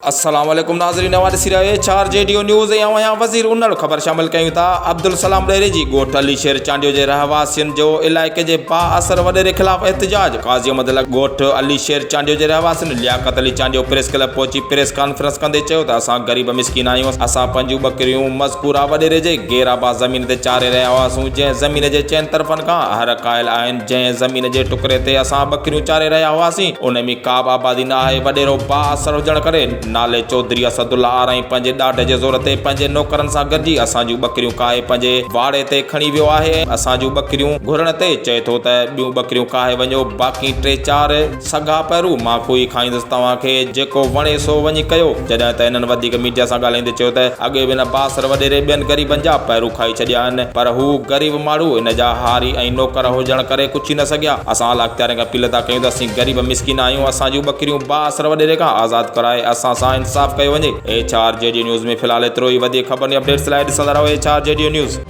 السلام عليڪم ناظرين اوهان ڏسي رهيا آهيو H R G D news ۽ آئون آهيان وزير انڙ خبر شامل ڪيون ٿا عبدالسلام ڏهري جي ڳوٺ علي شير چانڊيو جي رهواسين جو علائقي جي بااثر وڏيري خلاف احتجاج قاضي احمد لڳ ڳوٺ علي شير چانڊيو جي رهواسين لياقت علي چانڊيو پريس ڪلب پهچي پريس ڪانفرنس ڪندي چيو ته اسان غريب مسڪين آهيون اسان پنهنجون ٻڪريون مذڪوره وڏيري جي غير آباد زمين تي چاري رهيا هئاسون جنهن زمين جي چئن طرفن کان هر قائل آهن جنهن زمين جي ٽڪري تي اسان ٻڪريون چاري رهيا هئاسين، ان ۾ ڪا به آبادي نه آهي. وڏيرو بااثر هجڻ ڪري نالي چوڌري اسدالله آرائين پنهنجي ڏاڍ جي زور تي پنهنجي نوڪرن سان گڏجي اسان جون ٻڪريون ڪاهي پنهنجي واڙي تي کڻي ويو آهي ۽ اسان جون ٻڪريون گهرڻ تي چئي ٿو ته ٻيون ٻڪريون ڪاهي وڃو باقي ٽي چار سگها پهرو مان کوهي کائيندس توهان کي جيڪو وڻي سو وڃي ڪيو. جڏهن ته هنن وڌيڪ ميڊيا سان ڳالهائيندي چيو ته اڳي به هن بااثر وڏيري ٻين غريبن جا پهرو کائي ڇڏيا آهن پر هو غريب ماڻهو هن جا هاري ۽ نوڪر هجڻ ڪري ڪڇي نه سگهيا. اسان اعليٰ اختيارين کان اپيل ٿا ڪيون ته اسين غريب مسڪين آهيون اسان جون ٻڪريون بااثر وڏيري کان آزاد ڪرائي اسان سان انصاف ڪيو وڃي. H R G D news ۾ في الحال ايترو ئي وڌيڪ خبرن ۽ اپڊيٽس لاء ڏسندا رهو H R G D news.